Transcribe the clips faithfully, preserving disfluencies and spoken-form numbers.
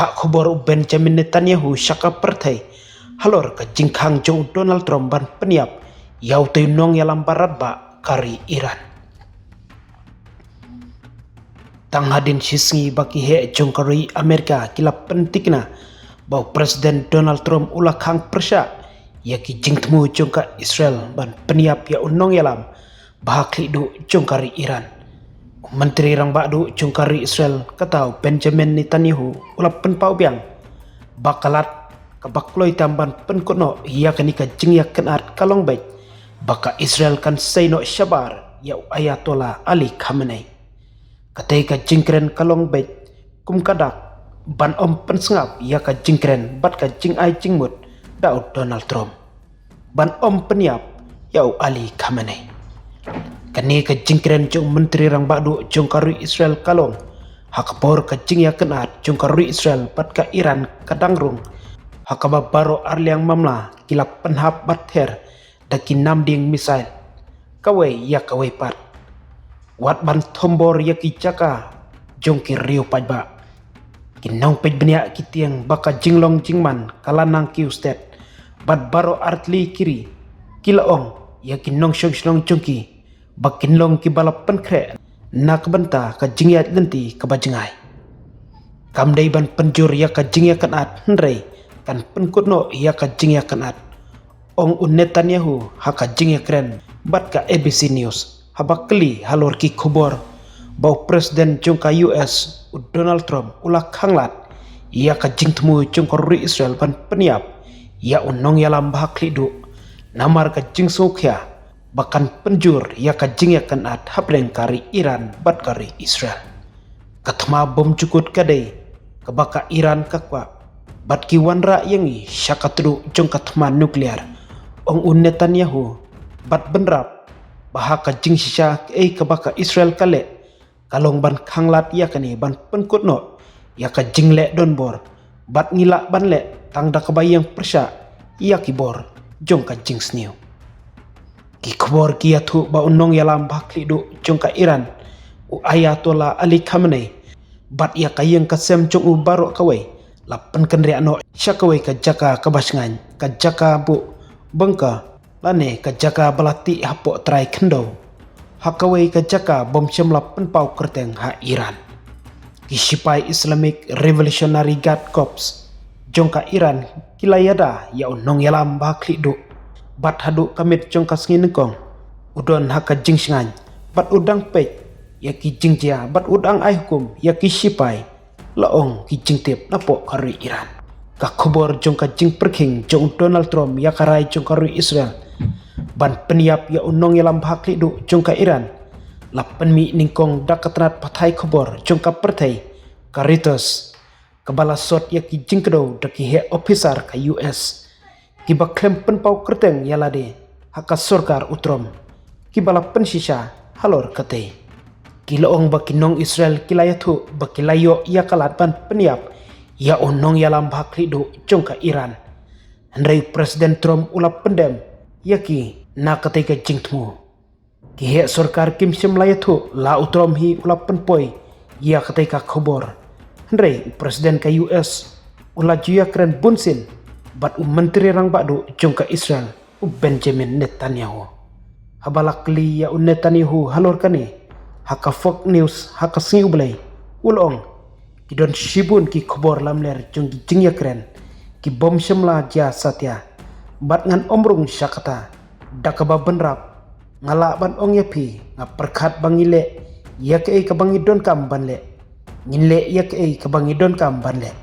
Hap khubor u Benjamin Netanyahu sha ka pyrthei halor ka jingkhang jong u Donald Trump ban pynïap ïa utei u nongïalam ba radbah ka ri Iran. Tang hadien shisngi ba ki heh jong ka ri Amerika ki la pyntikna ba u President Donald Trump u la khang pyrshah ïa ki jingthmu jong ka Israel ban pynïap ïa u nongïalam ba ha khlieh duh jong ka ri Iran. U Myntri Rangbah Duh jong ka ri Israel kata u Benjamin Netanyahu u la pynpaw biang ba ka lad kaba kloi tam ban pynkut noh ïa kane ka jingïakynad ka long beit ba ka Israel kan sei noh shabar ïa u Ayatollah Ali Khamenei. Katei ka jingkren ka long beit kum ka dak ban ym pynsngap ïa ka jingkren bad ka jingai jingmut da u Donald Trump ban ym pynïap ïa u Ali Khamenei. Kane ka jingkren jong u Myntri Rangbah Duh jong ka ri Israel ka long ha ka por ka jingïakynad jong ka ri Israel bad ka Iran ka dang rung, ha kaba baroh arliang mamla ki la pynhap bad ther da ki namding missile kawei ïa kawei pat. Wat ban thombor ïa ki jaka jong ki riew paidbah. Ki nongpeit bniah ki tieng ba ka jinglong jingman ka la nang kiew stet bad baroh artylli ki ri ki la ong ïa ki nongshong shnong jong ki ba kin long kiba la pynkhreh na ka bynta ka jingïaid lynti kaba jngai. Kam dei ban pynjur ïa ka jingïakynad hynrei kan pynkut noh ïa ka jingïakynad, ong u Netanyahu ha ka jingïakren bad ka A B C News haba kylli halor ki khubor ba u President jong ka U S u Donald Trump u la khanglad ïa ka jingthmu jong ka ri Israel ban pynïap ïa u nongïalam ba ha khlieh duh namar ka jingsngewkhia ba kan pynjur ïa ka jingïakynad hapdeng ka ri Iran bad ka ri Israel. Ka thma bom jukut ka dei kaba ka Iran ka kwah bad ki wanrah ïa ngi sha ka tduh jong ka thma nuklear, ong u Netanyahu, bad bynrap ba ha ka jingshisha kaei kaba ka Israel ka leh ka long ban khanglad ïa kane ban pynkut noh ïa ka jingleh donbor bad ngi lah ban leh tang da kaba ïeng pyrshah ïa ki bor jong ka jingsniew. Ki khubor ki ïathuh ba u nongïalam ba ha khlieh duh jong ka Iran u Ayatollah Ali Khamenei bad ïa ka ïing ka sem jong u baroh kawei la pynkynriah noh sha kawei ka jaka kaba shngaiñ, ka jaka buh bunker lane ka jaka ba la tih hapoh trai khyndew ha kawei ka jaka bym shym la pynpaw kyrteng ha Iran. Ki shipai Islamic Revolutionary Guard Corps jong ka Iran ki la ïada ïa u nongïalam ba ha khlieh duh bad haduh ka miet jong ka sngi nyngkong u don ha ka jingshngaiñ bad u dang peit ïa ki jingjia bad u dang ai hukum ïa ki shipai, la ong ki jingtip napoh ka ri Iran. Ka khubor jong ka jingpyrkhing jong u Donald Trump ïa ka rai jong ka ri Israel ban pynïap ïa u nongïalam ba ha khlieh duh jong ka Iran la pynmih nyngkong da ka tnat pathai khubor jong ka pyrthei ka Reuters, kaba la sot ïa ki jingkdew da ki heh ophisar ka U S kiba khlem pynpaw kyrteng ïa lade ha ka sorkar u Trump, kiba la pynshisha halor katei. Ki la ong ba ki nong Israel ki la ïathuh ba ki la ïoh ïa ka lad ban pynïap ïa u nongïalam ba ha khlieh duh jong ka Iran, hynrei u President Trump u la pyndem ïa ki na katei ka jingthmu. Ki heh sorkar kim shym la ïathuh, la u Trump hi u la pynpoi ïa katei ka khubor, hynrei u President ka U S u la ju ïakren bunsien bad u Myntri Rangbah Duh jong ka Israel u Benjamin Netanyahu. Haba la kylli ïa u Netanyahu halor kane ha ka Fox News ha ka sngi U Blei, u la ong, ki don shibun ki khubor lamler jong ki jingïakren ki bym shym la jia satia, bad ngan ym rung sha kata, da kaba bynrap nga lah ban ong ïa phi, nga pyrkhat ba ngi leh ïa kaei kaba ngi donkam ban leh. Ngin leh ïa kaei kaba ngi donkam ban leh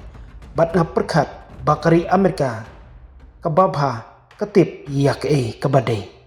bad nga pyrkhat ba ka ri Amerika kaba bha ka tip ïa kaei kaba dei.